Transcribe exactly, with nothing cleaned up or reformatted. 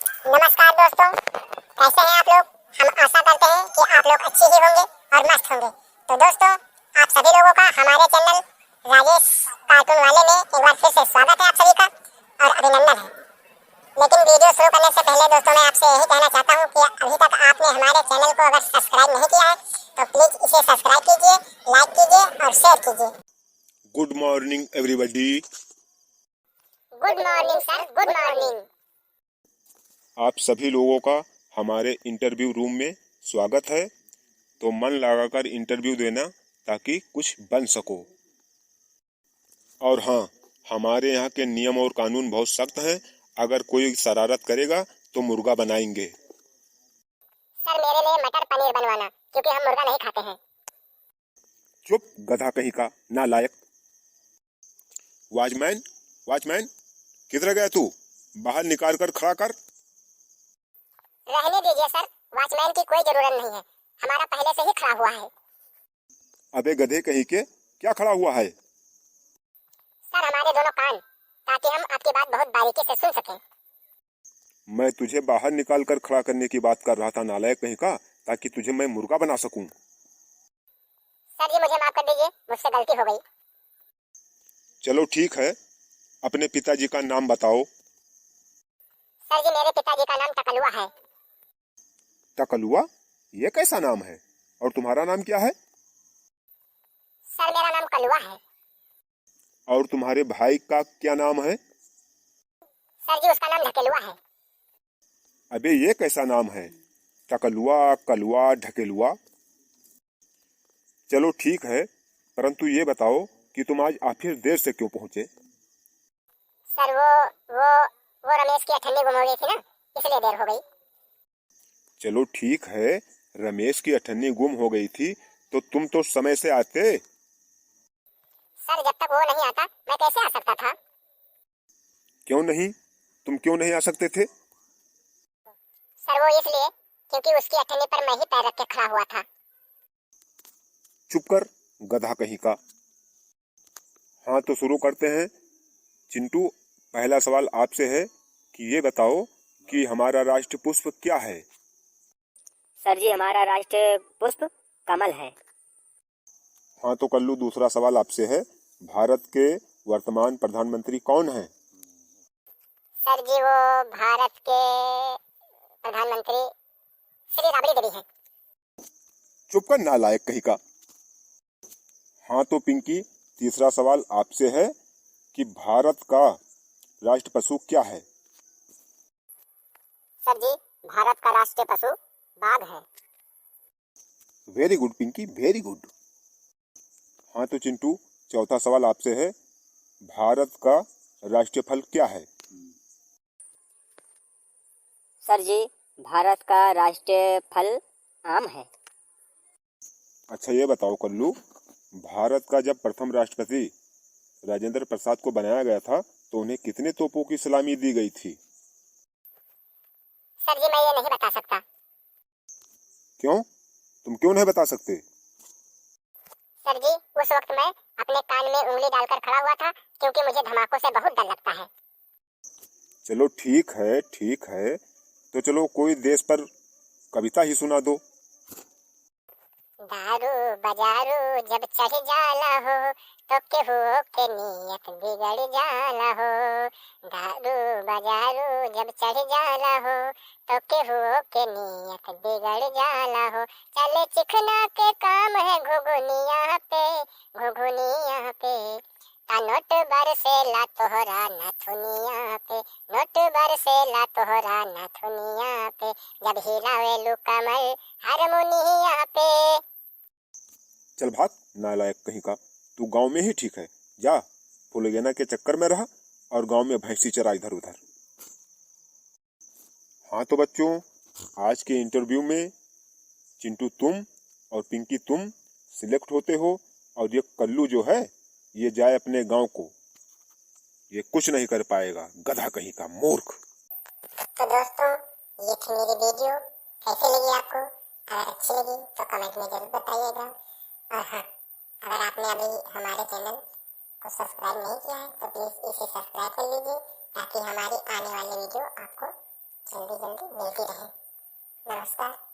नमस्कार दोस्तों, कैसे हैं आप लोग? हम आशा करते हैं कि आप लोग अच्छे ही होंगे और मस्त होंगे। तो दोस्तों, आप सभी लोगों का हमारे चैनल राजेश कार्टून वाले में एक बार फिर से स्वागत है आप सभी का और अभिनंदन है। लेकिन वीडियो शुरू करने से पहले दोस्तों, मैं आपसे यही कहना चाहता हूँ कि अभी तक आपने हमारे चैनल को अगर सब्सक्राइब नहीं किया है तो प्लीज इसे सब्सक्राइब कीजिए, लाइक कीजिए और शेयर कीजिए। Good morning everybody। गुड मॉर्निंग सर, गुड मॉर्निंग। आप सभी लोगों का हमारे इंटरव्यू रूम में स्वागत है। तो मन लगाकर इंटरव्यू देना, ताकि कुछ बन सको। और हाँ, हमारे यहाँ के नियम और कानून बहुत सख्त हैं। अगर कोई शरारत करेगा तो मुर्गा बनाएंगे। सर, मेरे लिए मटर पनीर बनवाना, क्योंकि हम मुर्गा नहीं खाते हैं। चुप गधा कहीं का, नालायक। वॉचमैन, वॉचमैन, किधर गया तू? बाहर निकाल कर खड़ा कर। रहने दीजिए सर, वॉचमैन की कोई जरूरत नहीं है, हमारा पहले से ही खड़ा हुआ है। अबे गधे कहीं के, क्या खड़ा हुआ है? सर, हमारे दोनों कान, ताकि हम आपकी बात बहुत बारीकी से सुन सकें। मैं तुझे बाहर निकाल कर खड़ा करने की बात कर रहा था, नालायक कहीं का, ताकि तुझे मैं मुर्गा बना सकूं। सर जी, मुझे माफ कर दीजिए, मुझसे गलती हो गई। चलो ठीक है, अपने पिताजी का नाम बताओ। सर जी, मेरे पिताजी का नाम टकलुआ है। टकलुआ? ये कैसा नाम है? और तुम्हारा नाम क्या है? सर, मेरा नाम कलुआ है। और तुम्हारे भाई का क्या नाम है? सर जी, उसका नाम ढकेलुआ है। अबे, ये कैसा नाम है? टकलुआ, कलुआ, ढकेलुआ। चलो ठीक है, परंतु ये बताओ कि तुम आज आखिर देर से क्यों पहुंचे? सर, वो, वो, वो रमेश की अठन्नी गुम हो गई थी ना, इसलिए देर हो गई। चलो ठीक है, रमेश की अठन्नी गुम हो गई थी, तो तुम तो समय से आते। सर, जब तक वो नहीं आता, मैं कैसे आ सकता था? क्यों नहीं? तुम क्यों नहीं आ सकते थे? सर, वो इसलिए, क्योंकि उसकी अठन्नी पर मैं ही पैर रख के खड़ा हुआ था। चुप कर, गधा कहीं का। हाँ, तो शुरू करते हैं। चिंटू, पहला सवाल आपसे है कि ये बताओ कि हमारा राष्ट्र पुष्प क्या है? सर जी, हमारा राष्ट्र पुष्प कमल है। हाँ, तो कल्लू, दूसरा सवाल आपसे है, भारत के वर्तमान प्रधानमंत्री कौन हैं? सर जी, वो भारत के प्रधानमंत्री श्री राबड़ी देवी हैं। चुप कर, नालायक कहीं का। हाँ, तो पिंकी, तीसरा सवाल आपसे है कि भारत का राष्ट्र पशु क्या है? सर जी, भारत का राष्ट्रीय पशु बाघ है। Very good पिंकी, very good। हाँ, तो चिंटू, चौथा सवाल आपसे है, भारत का राष्ट्रीय फल क्या है? सर जी, भारत का राष्ट्रीय फल आम है। अच्छा, ये बताओ कल्लू, भारत का जब प्रथम राष्ट्रपति राजेंद्र प्रसाद को बनाया गया था, तो उन्हें कितने तोपों की सलामी दी गई थी? सर जी, मैं ये नहीं बता सकता। क्यों? तुम क्यों नहीं बता सकते? सर जी, उस वक्त मैं अपने कान में उंगली डालकर खड़ा हुआ था, क्योंकि मुझे धमाकों से बहुत डर लगता है। चलो ठीक है, ठीक है, तो चलो कोई देश पर कविता ही सुना दो। दारू बजारू जब चढ़ जाला हो, तो केहू के नियत बिगड़ जाला हो। दारू बजारू जब चढ़ जाला हो, तो केहू के नियत बिगड़ जाला हो। चले चिखना के काम है घुघुनिया पे, घुघुनिया पे। ता नोट बरसेला तोहरा नथुनिया पे, नोट बरसेला तोहरा नथुनिया पे, जब हिलावेलू कमर हारमोनिया पे। चल भाग, नालायक कहीं का, तू गांव में ही ठीक है। जा, फुलगेना के चक्कर में रह और गांव में भैंसी चरा इधर उधर। हाँ तो बच्चों, आज के इंटरव्यू में चिंटू तुम और पिंकी तुम सिलेक्ट होते हो, और ये कल्लू जो है, ये जाए अपने गांव को, ये कुछ नहीं कर पाएगा, गधा कहीं का, मूर्ख। तो दोस्तों, ये थी मेरी वीडियो। कैसे लगी आपको? अगर अच्छी लगी तो कमेंट में जरूर बताइएगा। और हाँ, अगर आपने अभी हमारे चैनल को सब्सक्राइब नहीं किया है तो प्लीज इसे सब्सक्राइब कर लीजिए, ताकि हमारी आने वाली वीडियो आपको जल्दी जल्दी मिलती रहे। नमस्कार।